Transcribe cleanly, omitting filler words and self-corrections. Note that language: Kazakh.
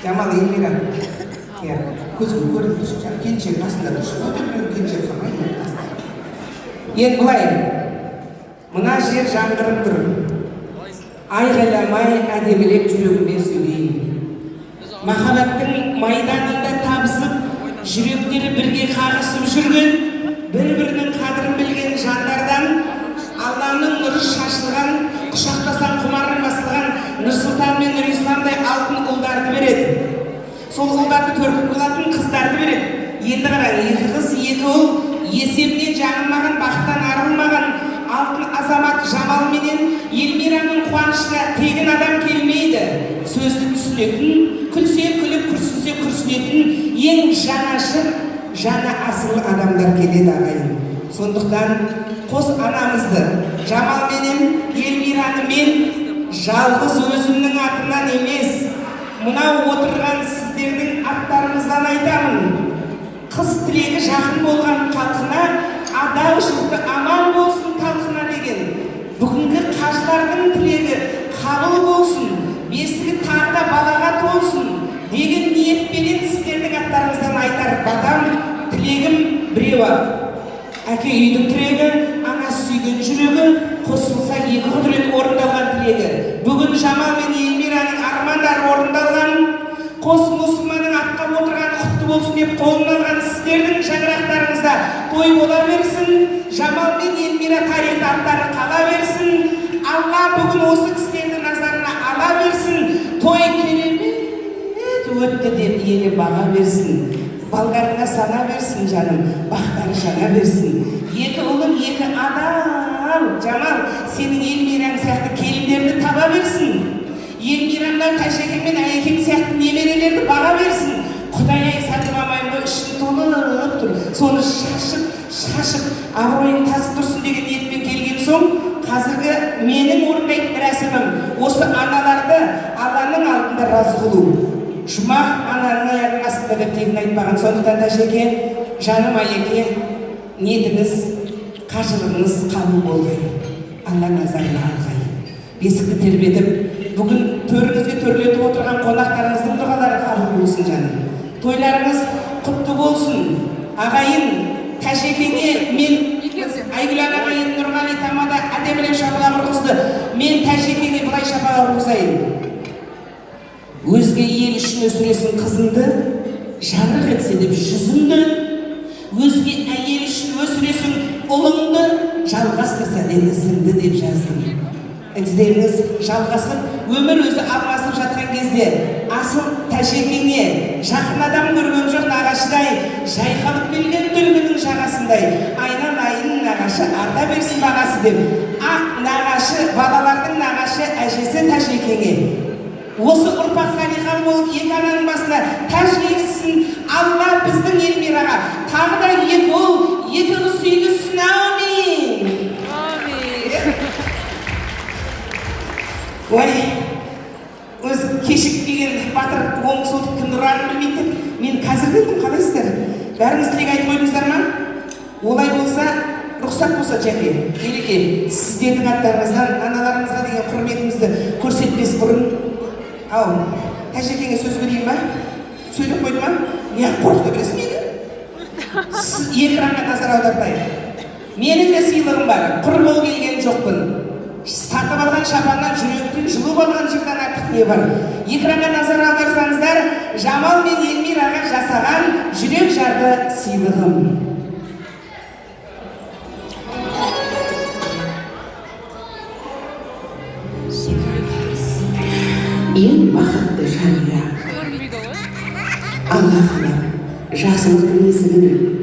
Жамал, Эльмира, иә, көзге көрініп тұршы, жаңа келіншегінің қасында тұршы. Өте біреу келіншек ұқсамай қасында. Енді былай, мына жер жаңғырып тұр. Айғайламай, әдемілеп жүрегіммен сөйлейін. Махаббаттың майданында табысып, жүректері бірге қағысып жүрген, бір-бірінің қадірін білген жандардан Алланың нұры шашылған, құшақтасаң құмарың басылған Нұрсұлтан мен Нұрисламдай алтын ұлдарды береді. Сол ұлдарды төркін қылатын қыздарды береді. Енді қараң, екі қыз, екі ұл, есебінен жаңылмаған, бақыттан арылмаған алтын азамат Жамал менен Эльмираның қуанышына тегін адам келмейді. Сөзді түсінетін, күлсе күліп, күрсінсе күрсінетін ең жанашыр, жаны асыл адамдар келеді, ағайын. Сондықтан қос анамызды, Жамал менен Эльмираны, мен жалғыз өзімнің атымнан емес, мынау отырған сіздердің аттарыңыздан айтамын. Қыз тілегі жақын болған халқына, адал жұрты аман болсын халқына деген бүгінгі қажылардың тілегі қабыл болсын, бесігі тағы да балаға толсын деген ниетпенен сіздердің аттарыңыздан айтар батам, тілегім біреу-ақ. Әке үйдің тірегі, ана сүйген жүрегі, қосылса екі құдірет орындалған тілегі. Бүгін Жамал мен Эльмираның армандары орындалған, қос мұсылманның атқа отырғаны құтты болсын деп қолын алған сіздердің шаңырақтарыңызда той бола берсін, Жамал мен Эльмира тарихта аттары қала берсін, Алла бүгін осы кісілерді назарына ала берсін, той керемет өтті деп елі баға берсін, балдарыңа сана берсін, жаным, бақтары жана берсін. Екі ұлың екі адал, Жамал, сенің Эльмираң сияқты келіндерді таба берсін. Эльмирамнан Тәжекең мен Әйекең сияқты немерелерді баға берсін. Құдай ай, сатып алмаймын ғой, ішім толып тұр. Соны шашып, шашып, абыройың тасып тұрсын деген ниетпен келген соң, қазіргі менің орындайтын рәсімім осы аналарды Алланың алдында разы қылу. Жұмақ ананың аяғының астында деп тегін айтпаған. Сондықтан Тәжеке, жаным Айеке, ниетіңіз, қажылығыңыз қабыл болғай. Алла назарына алғай. Бесікті тербетіп, бүгін төріңізге төрлетіп отырған қонақтарыңыздың дұғалары қабыл болсын, жаным. Тойларыңыз құтты болсын. Ағайын, Тәжекеңе мен Айгүл ағайын Нұрғали тамада әдемілеп шапалақ ұрғызды. Мен Тәжекеңе былай шапалақ ұрғызайын. Өзге ел үшін өсіресің қызыңды, жарық етсе деп жүзіңді, өзге әйел үшін өсіресің ұлыңды, жалғастырса деп ізіңді деп жаздым. Іздеріңіз жалғасып, өмір өзі алмасып жатқан кезде асыл Тәжекеңе жақын адам көрген жоқ нағашыдай, жайқалып келген түлкінің жағасындай, айналайын нағашы, арта берсін бағасы деп, ақ нағашы, балалардың нағашы әжесі Тәжекеңе осы ұрпақ салиқалы болып екі ананың басына тәж кигізсін. Алла біздің Эльмираға тағы да екі ұл, екі қыз сүйгізсін, әумин. Әмин. Ой, өзі кешігіп келген батыр оң солды кімді ұрарын білмейді деп, мен қазір келдім. Қалайсыздар? Бәріңіз тілек айтып қойдыңыздар ма? Олай болса, рұқсат болса, Жәке, Ереке, сіздердің аттарыңыздан аналарыңызға деген құрметімізді көрсетпес бұрын, ау, Тәжекеңе сөз берейін ба? Сөйлеп қойды ма? Неғып қорқыта бересің мені? Экранға назар аудартайық. Менің де сыйлығым бар, құр қол келген жоқпын. Сатып алған шапаннан жүректен жұлып алған жырдан артық не бар? Экранға назар аударсаңыздар, Жамал мен Эльмираға жасаған жүрек жарды сыйлығым. Ең бақытты жанұя. Көрінбейді ғой. Алла қалап, жақсылықтың есігін